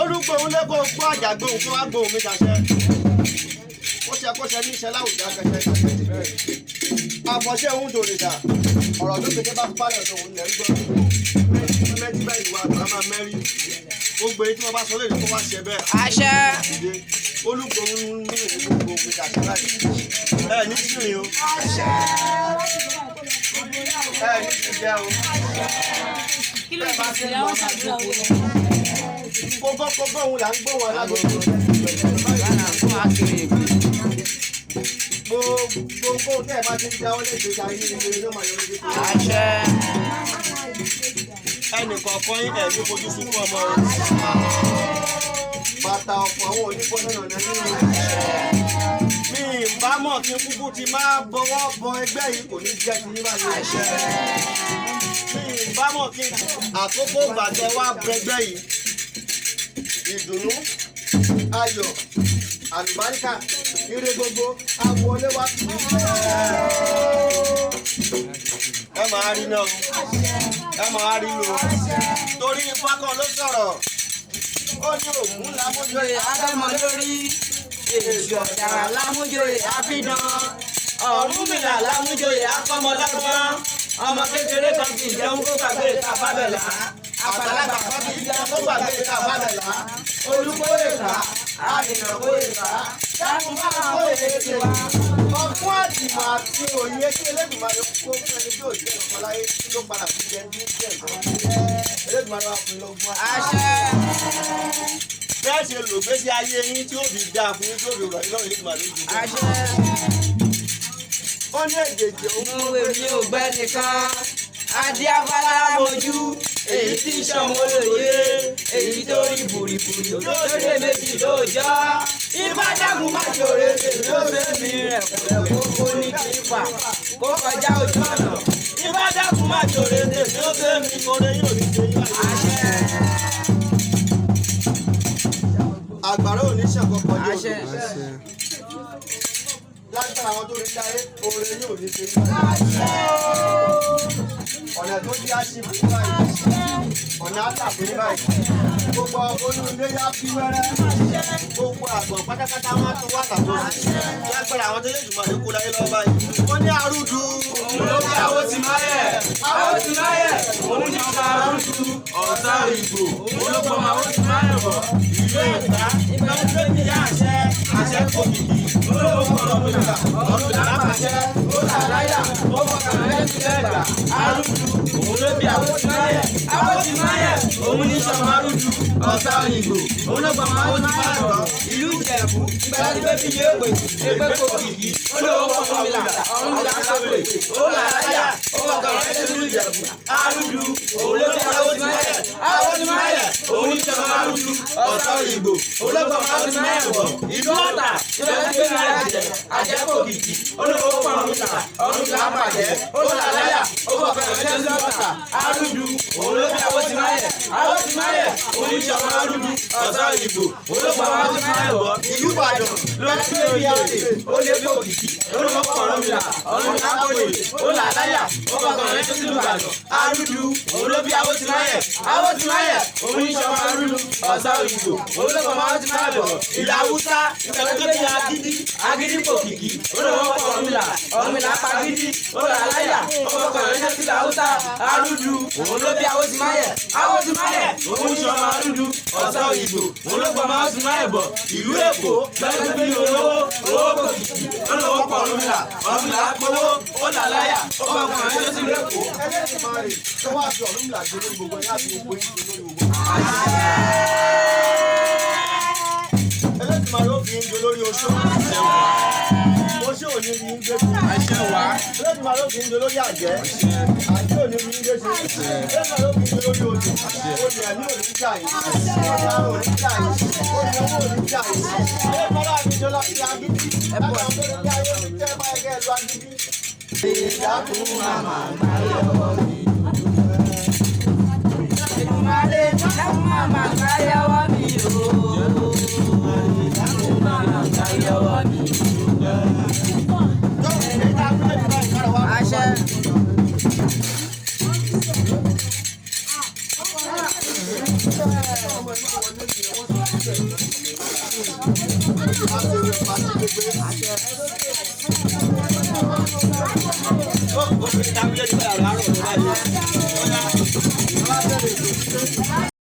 Olúgbòhùn lẹ́kọ̀ọ́ gbọ́ àjàgbóhùn kó wá gbóhùn mi dàṣẹ. Kóṣe kóṣe ní iṣẹ́ láwùjọ akẹṣẹ kàṣẹ. Àfọ̀ṣẹ́ òun dòrìṣà. Ọ̀rọ̀ tó kété bá pálọ̀ tó òun lẹ̀ ń gbọ́. Mẹ́tí báyìí wà á máa mẹ́rí. Gbogbo èyí tí wọ́n bá sọ lè ní kó wá ṣe bẹ́ẹ̀. Àṣẹ. Dìde. Olúgbòhùn ní ìlú gbóhùn mi dàṣẹ báyìí. Ẹ ní sírin o. Ẹ ní sí jẹ́ o. Kí ló ń ṣe àwọn ṣàdúrà owó? Kókó kókó òun là ń gbóhùn alágbègbè. Gbogbo kóhun tẹ́ ẹ bá ti ń dáwọ́ lè gbèsè ayé ní ilé ló máa yọrí sí. Àṣẹ. Ẹnì kọ̀ọ̀kan yín ẹ̀ ní fojú sunkún ọmọ o. Bàtà ọ̀pọ̀ àwọn onígbọ́nà ọ̀nà nínú. Mi ì bá mọ̀ kí n kúkú ti máa bọwọ́ bọ ẹgbẹ́ yìí kò ní jẹ́ ti yín báyìí. Mi ì bá mọ̀ kí n àkókò gbàtẹ́ wá bẹgbẹ́ yìí. Ìdùnnú, ayọ̀, àlùbáríkà, ire gbogbo, awọlé wá kì í. Ẹ máa rí náà o, ẹ máa rí lò ó. Torí ifá kan ló sọ̀rọ̀, ó ní ògún lámójúlé Abẹ́mọ lórí èṣù ọ̀dàrà lámújòyè àfidàn. Ọ̀rúnmìlà lámújòyè akọ́mọlọ́gbọ́n. Ọmọ kékeré kan kì í jẹun kó gbàgbé ìta fábẹ́là. Àgbàlagbà kan kì í jẹun kó gbàgbé ìta fábẹ́là. Olúkóyè ká, àrìnàkóyè ká, dákun bá kóyè tiwa. Ọgbọ́n àtìmọ̀ àti òye tí Elédùmarè kó fún ẹni tí ò jẹ́ nǹkan láyé tó padà fi jẹ ní jẹ́ nǹkan. Elédùmarè wá fún lọ́gbọ́n. Àṣẹ. Bẹ́ẹ̀ ṣe lò gbésí ayé yín tí ó fi dáa fún yín tí ó fi rọ̀ yín lọ́rùn Elédùmarè ló jù. Àṣẹ. Ó ní èjèèjì òun Mo wè mí ò gbẹ́ nìkan. Adé afárá mojú, èyí tí ń ṣọmọ olóye, èyí tó rí bùrìbùrì lóde méjì lóòjọ́. Ifá dákun má ṣòro tèmi ó fẹ́ mi rẹ̀ kọ̀lẹ̀ kókó ní kí n fà kó kọjá ojú ọ̀nà. Ifá dákun má ṣòro tèmi ó fẹ́ mi oore yóò ní ṣe yín báyìí. Àṣẹ. Àgbàrá ò ní ṣàn kankan ní Àṣẹ. odò. Lágbára àwọn tó ní láyé, oore yóò ní ṣe yín báyìí. Ọ̀nà tó di àṣì fún báyìí. Ọ̀nà àtà fún báyìí. Gbogbo olú ilé yá fi wẹ́rẹ́. Gbogbo àgbọ̀n pátápátá wọn á tún wá tàbó sí. Lágbára àwọn tó lè jùmọ̀ ní kú láyé lọ́wọ́ báyìí. Wọ́n ní arúdu. Òun ló bí àwo ti máyẹ̀. Àwo ti máyẹ̀. Òun ní ọba arúgbó. Ọ̀sá ìgbò. Òun ló gbọmọ àwo ti máyẹ̀ bọ̀. Ìlú Ẹ̀gbá. Ìgbà tó ní àṣẹ. Àṣẹ kò kìkì. Olówó kọ̀ọ̀rọ̀ mi là. Ọ̀run là á pàṣẹ. Ó là láyà. Ó fọkàn rẹ̀ sí lẹ́gbà. Arúgbó. Òun ló bí àwo ti máyẹ̀. Àwo ti máyẹ̀. Òun ní sọmọ arúgbó. Ọ̀sá ìgbò. Òun ló gbọmọ àwo ti máyẹ̀ bọ̀. Ìlú Ìjẹ̀bú, ìgbà tí bébí yé pè, èpè kò kìkì, olówó kọ̀ọ̀rọ̀ mi là, ọ̀run là á pè, ó là láyà, ó fọkàn rẹ̀ sí ìlú Ìjẹ̀bú. Arúgbó. Òun ló bí àwo ti máyẹ̀. Àwo ti máyẹ̀. Òun ní sọmọ arúgbó. Ọ̀sá ìgbò. Òun ló gbọmọ àwo ti máyẹ̀ bọ̀. Ìlú Ọ̀tà. Ìgbà tí bébí yé àjẹ́ kò kìkì. Olówó kọ̀ọ̀rọ̀ mi là, ọ̀run là á pàjẹ́. Ó là láyà. Ó fọkàn rẹ̀ sí ìlú Ọ̀tà. Arúgbó. Òun ló bí àwo ti máyẹ̀. Àwo ti máyẹ̀. Òun ní sọmọ arúgbó. Ọ̀sá ìgbò. Òun ló gbọmọ àwo ti máyẹ̀ bọ̀. Ìlú Ìbàdàn. Lórí oyè ó lé bí òkìkí olówó kọ̀ọ̀rọ̀ mi là ọ̀run là kọ́lé ó là láyà ó fọkàn rẹ̀ tó sílùú Ìbàdàn arúdu òun ló bí awó ti máyẹ̀ awó ti máyẹ̀ òun ní sọmọ arúdu ọ̀sá òyìnbó òun ló fọmọ awó ti máyẹ̀ bọ̀ ìlú Haúsá ìtẹ̀lẹ́ tó bí agídí agídí pòkìkí olówó kọ̀ọ̀rọ̀ mi là ọ̀run mi là pagídí ó là láyà ó fọkàn rẹ̀ tó sílùú Haúsá arúdu òun ló bí awó ti máyẹ̀ awó ti máyẹ̀ òun ní sọmọ arúdu ọ̀sá òyìnbó òun ló fọmọ awó ti máyẹ̀ bọ̀ ìlú Èkó lọ́dún bí olówó owó kòkìkí olówó pọ̀ ọ̀rúnmìlà ọ̀rúnmìlà gbowó ó là láyà ó bá ọkùnrin tó sì lẹ́kọ̀ọ́. Elédùmarè tó wá fi Ọ̀rúnmìlà jẹ lórí gbogbo ẹ̀yà àti gbogbo yín jẹ lórí gbogbo. Elédùmarè ó fi ń jẹ lórí oṣó. Oṣó ò ní fi ń gbé ṣe. Àṣẹ wá. Elédùmarè ó fi ń jẹ lórí àjẹ́. Àjẹ́ ò ní fi ń gbé ṣe. Elédùmarè ó fi ń jẹ lórí odò. Odò ẹ̀mí ò ní jà yín. Odò àrùn ò ní jà yín. Odò owó ò ní jà yín. Elédùmarè á fi jẹ lórí agídí. Láti àwọn tó ní kí ayé ó tẹ́ báyìí kẹ́ ẹ lu agídí. Ìdákun màmá gbáyé ọwọ́ mi. Èdùmàrè dákun màmá gbáyé ọwọ́ mi o. Dákun màmá gbáyé ọwọ́ mi. Àṣẹ. Ó fi dábìlẹ̀ nígbà yàrá àárọ̀ ló bá yẹ.